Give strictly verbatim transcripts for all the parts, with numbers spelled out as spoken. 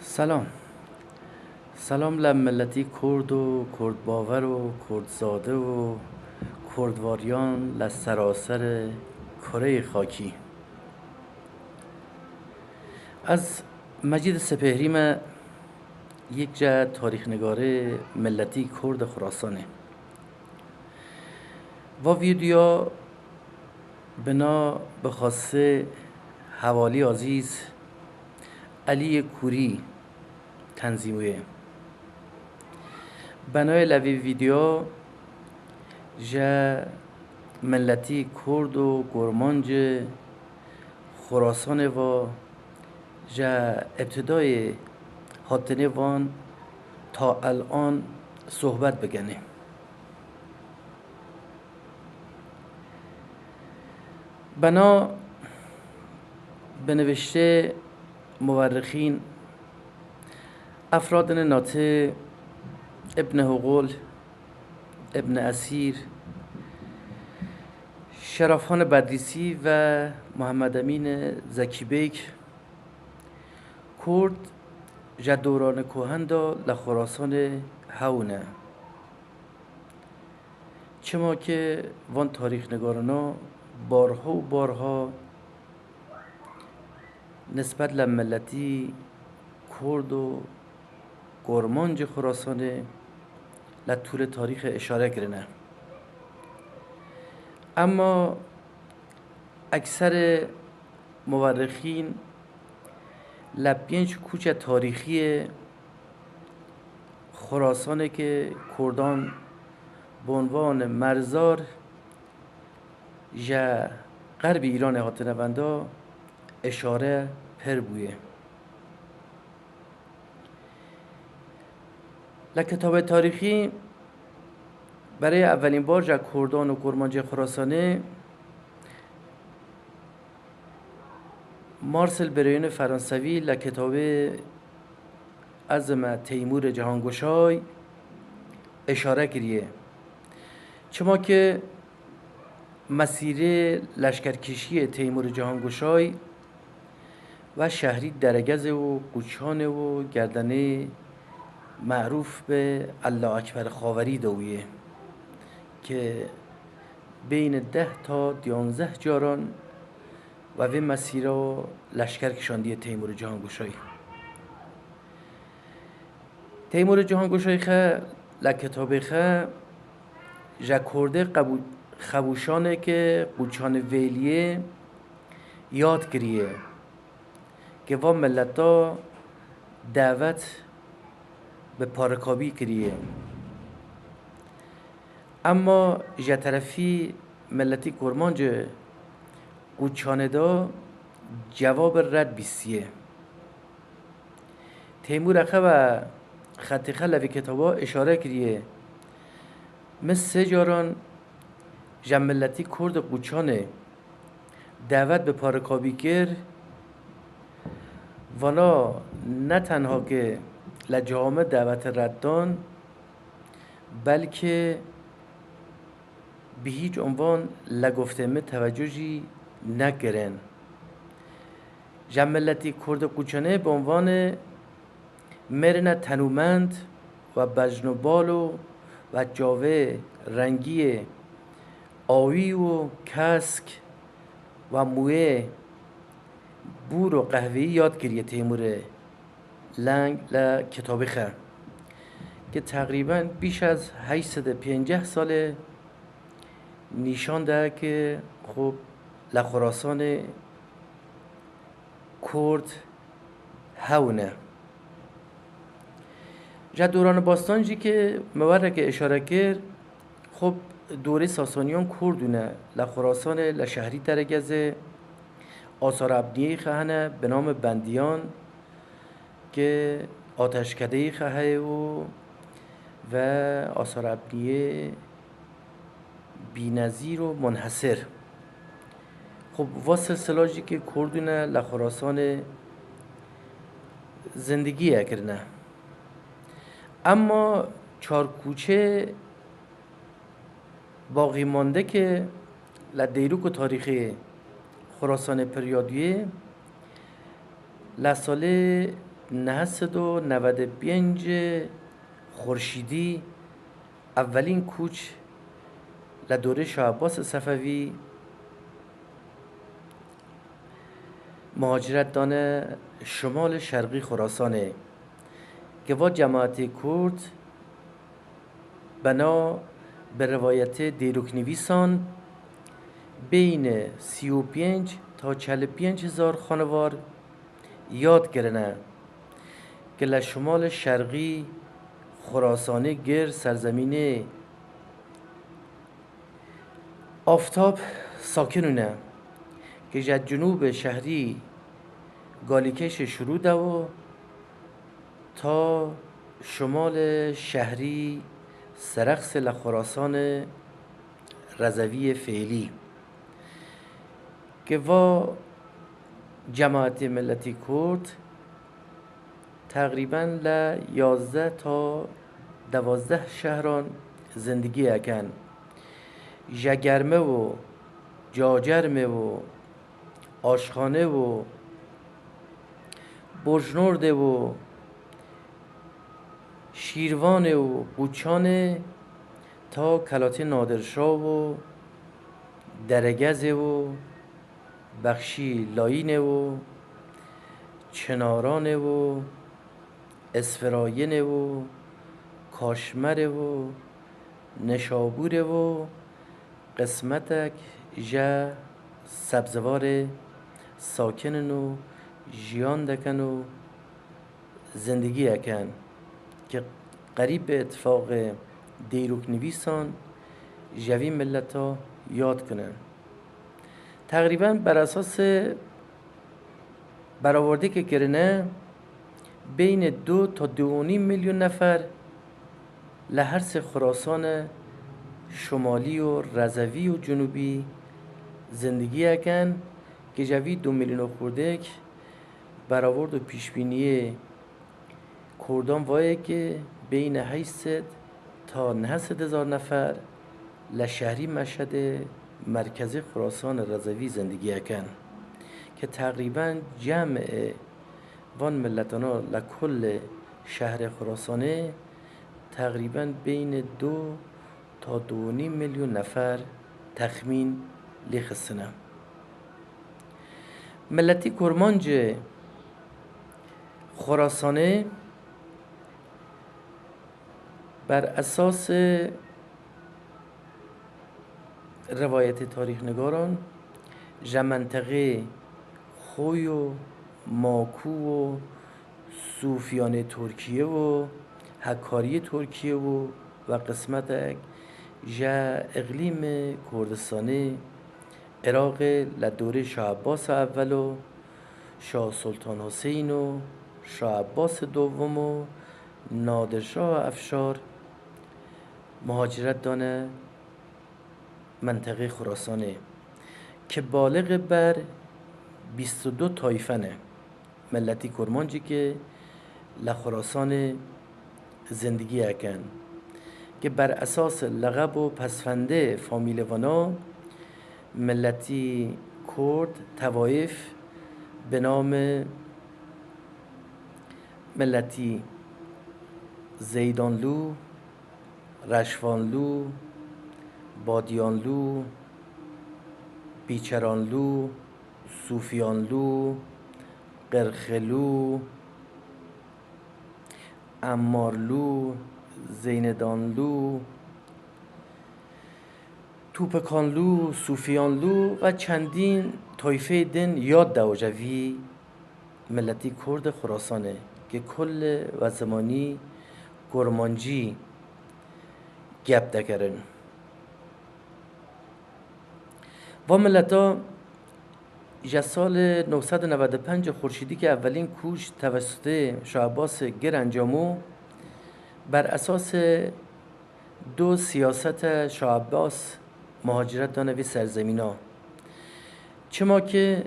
Selam. Selam le miletî Kurd û Kurdbawer û Kurdzade û Kurdvariyan le seraserê kureyê xakî. Ez Mecîd Sipêhrî me, yek ce tarîxnigarê miletî Kurd Xurasanê. Va vîdyoya bina bi xasê hevalî azîz Eliyê Kurî tenzîm wê. Benayê levî vîdeo ji miletî Kurd û Kurmancê Xurasanê va ji îbtidayê hatinê van ta elan sohbet bikenê. Bena bi niviştê muwerrixîn Efradin Natê, Ibn Hugul, Ibn Esîr, Şerafan Bedrîsî ve Muhammed Emîn Zekîbêk, Kurd ji dorane kohen de li Xurasanê hewn e. Çima ki van tarîxnigarana barha û barha nisbet li miletî Kurd û Kurmancê Xurasanê li tûlê tarîxê îşare kirine. Emma ekserê muwerrixîn li pênc kûçe tarîxî yê Xurasanê ke Kurdan bi unvan merzar ji Xerbî Îranê hatine venda, îşare pir bûye. Li kitabê tarîxî berê evelîn bar ji Kurdan û Kurmancê Xurasanê Marcel Breuil Fransewî li kitabê Ezme Teymûrê Cihanguşay îşare kiriye. Çima ki mesîrê leşkerkişiyê Teymûrê Cihanguşay ve şehrî Deregezê û Quçanê û gerdenê merûf bi Ella Ekber Xaverî de wî ye, ki beyne deh ta diyanzeh caran ve vê mesîra leşker kişandiye Teymûrê Cihanguşay. Teymûrê Cihanguşay xe li kitabê xe ji Kurdê qebû-, xebûşanê ke Quçanê Vêliyê yad kiriye, ke va mileta davet bi parikabî kiriye. Emma ji terefî miletî Kurmancê Quçanê de cevabê red bîstiye. Teymûrê xe ve xetê xe levê kitaba îşare kiriye. Min sê caran ji miletî Kurd Quçanê davet bi parikabî kir. Vana ne tenha ki li cihê me davete red dan, belkî bi hîç unvan li guftê min tevecuh jî nekirin. Ji miletî Kurd Quçanê bi unvanê mêrine tenûmend ve bejn û balo ve çavê rengiyê awî û kesk ve mûyê bûr û qehweyî yad kiriye Teymûrê Leng li kitabê xe, ki teqrîben bîş ez heşt sed û pênceh salê nîşan de ki xwe li Xurasanê Kurd hewn e. Ji Doran Bastan jî ki me wereke îşare kir, xwe dorê Sasaniyan Kurd bûne, li Xurasanê, li şehrî Deregezê, asar ebniyê xe hene, bi namê bendiyan, ki ateşkedeyê xe heye û ve asar ebniyê bînezîr û munhesir. Xwe va silsila jî ki Kurd bûne li Xurasanê zindîgî ye kirine. Emma çarkûçê baqîmandeke li dêrûk û tarîxê Xurasanê pir yadûyê, li salê Neh sed û newed û pênc xurşîdî evelîn kûç li dorê Şah Abbas Sefevî muhaciret dane şimalê şerqî Xurasanê, ke va cemaetê Kurd bena bi rivayetê dêroknivîsan beyne sî û pênc ta çel û pênc hezar xanewar yad kirine, ke li şimalê şerqî Xurasanê gir serzemînê Aftab sakinû ne, ke ji cenûbê şehrî Galîkeşê şirû dewo ta şimalê şehrî Serexsê li Xurasanê rezeviyê fêlî. Ke va cemaetê miletî Kurd teqrîben li yazdeh ta dewazdeh şehran zindîgî eken. Jegerme wo, Cacerme wo, Aşxane wo, Borjnordê wo, Şîrvanê û Qûçanê ta Kelatê Nadir Şah wo, Deregezê wo, Bexşî Layînê wo, Çinaranê wo, Esferayinê wo, Kaşmerê wo, Neşabûrê wo, qismetek ji Sebzewarê sakin in û jiyan dikin û zindîgî dikin, ke qerîb bi îtifaqê dêroknivîsan ji vî mileta yad kirin. Teqrîben ber esasê beraverdekê kirine, beynê du ta du û nîv milyon nefer li her sê Xurasanê Şimalî û Rezevî û Cinûbî zindîgî dikin, ke ji vî du milyon û xwurdek beraverd û pîşbîniyê Kurdan vayê ke beyne heşt sed ta neh sed hezar nefer li şehrî Meşedê merkezê Xurasanê Rezevî zindîgî dikin, ke teqrîben cemê van miletana li kulê şehrê Xurasanê teqrîben beyne du ta du û nîv milyon nefer texmîn lê xistine. Miletî Kurmancê Xurasanê ber esasê rivayetê tarîxnîgaran ji menteqê Xoy û Makû û Sûfiyanê Tirkiyê û Hekkariyê Tirkiyê û ve qismetek ji îqlîmê Kurdistanê Iraqê li dorê Şah Abbas Evvel û Şah Sultan Huseyîn û Şah Abbas Dovim û Nadir Şah Efşar muhaciret dane menteqê Xurasanê, ke balixê ber bîst û du tayfe ne. Miletî Kurmancî ke li Xurasanê zindîgî dikin, ke ber esasê lexeb û pesfendê famîlê vana, miletî Kurd, tewayif bi namê miletî Zeydanlû, Reşvanlû, Badiyanlû, Pîçeranlû, Sûfiyanlû, Qirxilû, Emmarlû, Zeynedanlû, Tûpikanlû, Sûfiyanlû ve çendîn tayfeyê din yad dewce vî miletî Kurdê Xurasanê, ke kulê ve zimanî Kurmancî gep dekerin. Va mileta ji salê neh sed û newed û pênc xurşîdî ke evelîn kûç tevesutê Şah Abbasê gir encamû, ber esasê du siyasete Şah Abbas muhaciret dane vê serzemîna. Çima ki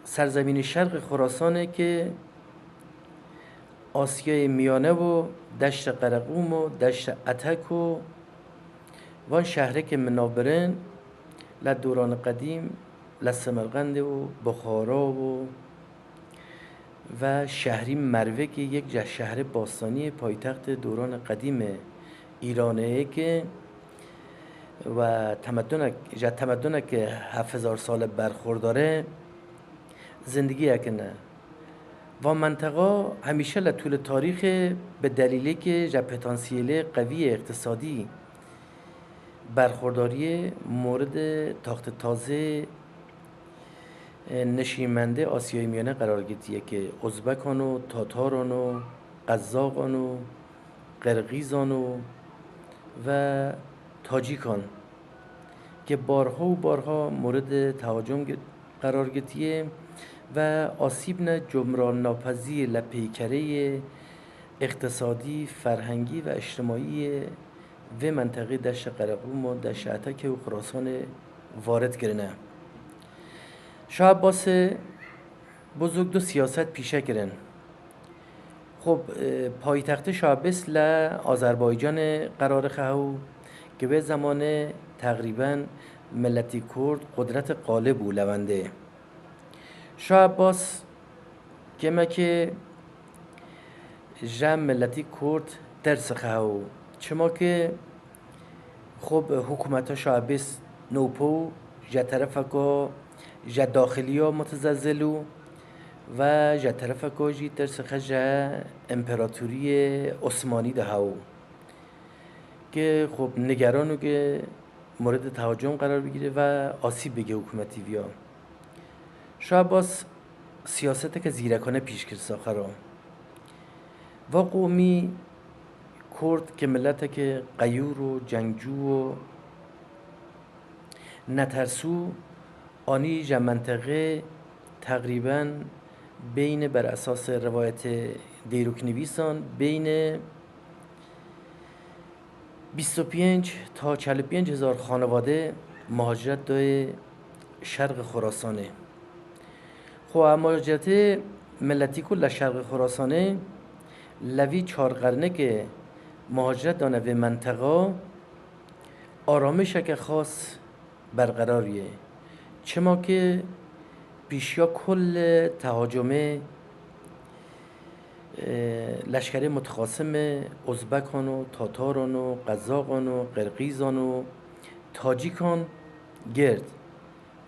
serzemînê şerqê Xurasanê ki Asyayê Miyane bû, deştê Qereqûm û deştê Etek û van şehrekê min navbirin, li doranê qedîm, li Semerqendê û Buxara û Ve şehrî Mervekê yek ji şehrê bastaniyê paytextê doranê qedîmê Îranê ye ke ve temedunek, ji temedunek heft hezar sale berxwerdar e, zindgiyek hene. Va menteqa hemîşe li tûlê tarîxê bi delîlêkê ji potansiyelê qewî yê îqtisadî berxwerdariyê moridê taxtê tazê, e, nişîmendê Asyayê Miyane qerar girtiye ke Ozbekan û Tataran û Qezaxan û Qirgîzan û ve Tacîkan ke barha û barha moridê tehacûm gi-, qerar girtiye ve asîbne cumrannapezîr li peykereyê îqtisadî, ferhengî ve îctimaî yê vê menteqê deştê Qereqûm û deştê Etekê û Xurasanê varid kirine. Şah Abbasê Buzurg du siyaset pîşe kirin. Xub, e, paytextê Şah Abbas li Azerbaycanê qerarê xwe hew, ki wê zemanê teqrîben miletî Kurd qudretê qalib bû li wendê. Şah Abbas kêmekê ji miletî Kurd tersê xwe hew. Çima ki xwe bi hikûmeta Şah Abbas nûpo ji terefeka ji daxiliya mutezezil û ve ji terefeka jî tersê xwe ji Împaratoriyê Osmanî de hew. Ki xwe nigeran û ki moredê tehacûm qerar bigire ve asîb bige hikûmetî viya. Şah Abbas siyaseteke zîrekane pîş kir saxera. Va qomî Kurd ki mileteke qeyûr û cengcû û netersû anî ji menteqê teqrîben beynê ber esasê rivayetê dêroknivîsan beynê bîst û pênc ta çel û pênc hezar xanewade muhaciret dayê şerqê Xurasanê. Xwe muhaciretê miletî ku li şerqê Xurasanê li vî çar qernekê muhaciret dane vê menteqa, aramîşeke xas berqerar ye. Çima ki pîşiya kul tehacûmê, e, leşkerê mutexasimê Ozbekan û Tataran û Qezaxan û Qirgîzan û Tacîkan girt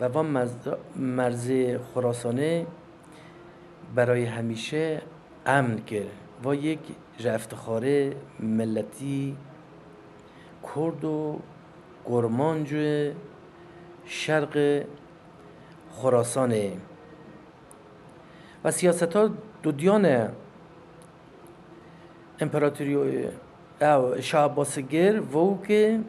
ve va mez-, merzê Xurasanê berayê hemîşe emn kir. Va yek ji îftixarê miletî Kurd û Kurmancê şerqê Xurasanê. Ve siyaseta dudiyane împaratorî-, ew, Şah Abbasê Gir, vewkê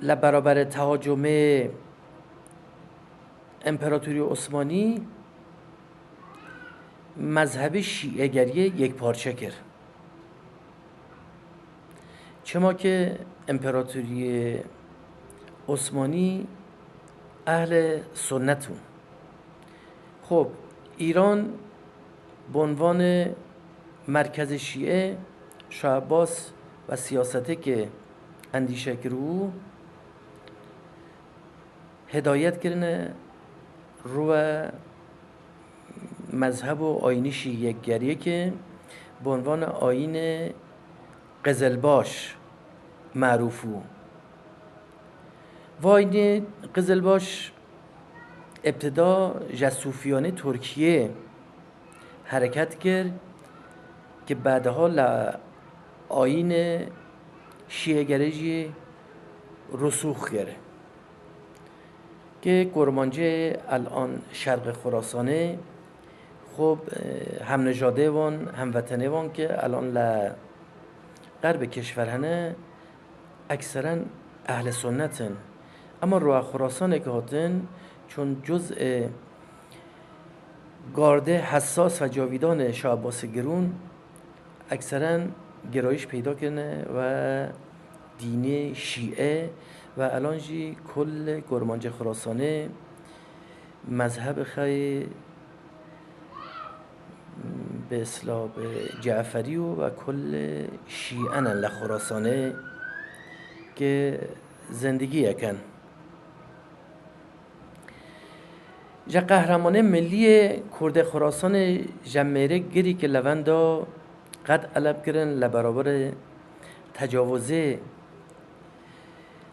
li beraberê tehacûmê Împaratorî Osmanî mezhebê şîegeriyê yekparçe kir. Çima ki Împaratoriyê Osmanî ehlê sunnet bû. Xub, Îran bi unvanê merkezê şîe Şah Abbas ve siyaseteke endîşekirû hidayet kirine rû ve mezheb û ayînî şîegeriyê ke bi unvanê ayînê Qizilbaş merûf bû. Va ayînê Qizilbaş îbtida ji sûfiyanê Tirkiyê hereket kir, ki bediha li ayînê şîegerê jî rusûx kir. Ki Kurmancê elan şerqê Xurasanê xwe, e, hemnijadê wan, hemvetenê wan ki elan li qerbê kişver hene, ekseren ehlê sunnet in. Ema rûya Xurasanê ki hatin, çûn cuzê gardê hesas ve cavîdanê Şah Abbasê Girûn, ekseren girayîş peyda kirine ve dînê şîe ve elan jî kul Kurmancê Xurasanê mezhebê xwe yê bi îslah bi Ceferî û ve kul şîe ne li Xurasanê ki zindîgiyek in. Ji qehremanê milliyê Kurdê Xurasanê ji mêrê girî ki levenda qet eleb kirin li beraberê tecavuzê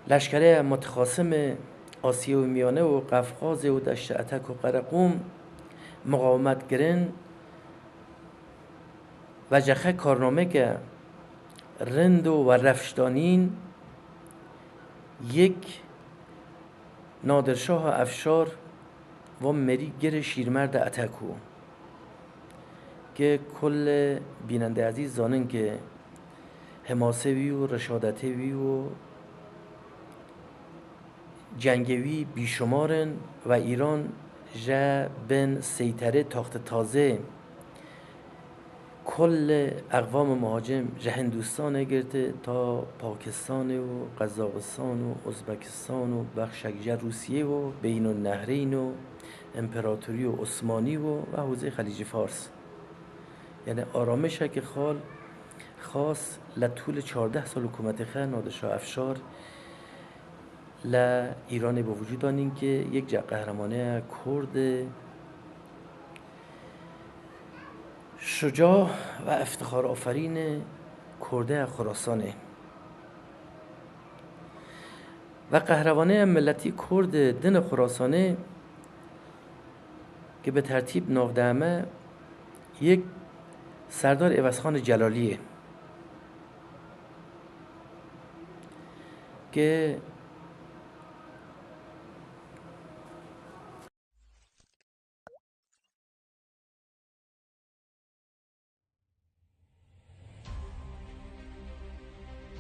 leşkerê mutexasimê Asiyê û Miyane û Qefqazê û Deştê Etek û Qereqûm muqawimet kirin ve jexe karnameke rind û werefşdanîn yek Nadir Şaha Efşar va merî girê şîrmerde Etek û ke kulle bînende ezîz zanin ke hemasê wî û reşadetê wî û cengê wî bîşumar in ve Îran ji bin seyterê taxtê tazê Kullê eqvamê muhacim ji Hindistanê girtî ta Pakistanê û Qezaxistan û Uzbekistan û bexşek ji Rûsiyê û Beynû Nehreyn û Împeratorî û Osmanî û ve hûzê Xelîcî Fars. Yanî aramişekî xal xas li tûlê çardeh sal hikûmetê xwe Nadir Şah Efşar li Îranê bi vücûd anîn ki yek ji qehremanê Kurd e. Şuca ve iftixar aferînê Kurdê Xurasanê ve qehrevanê miletî Kurd dinê Xurasanê ki bi tertîb navdeme yek Serdar Êvazxanê Celaliyê ki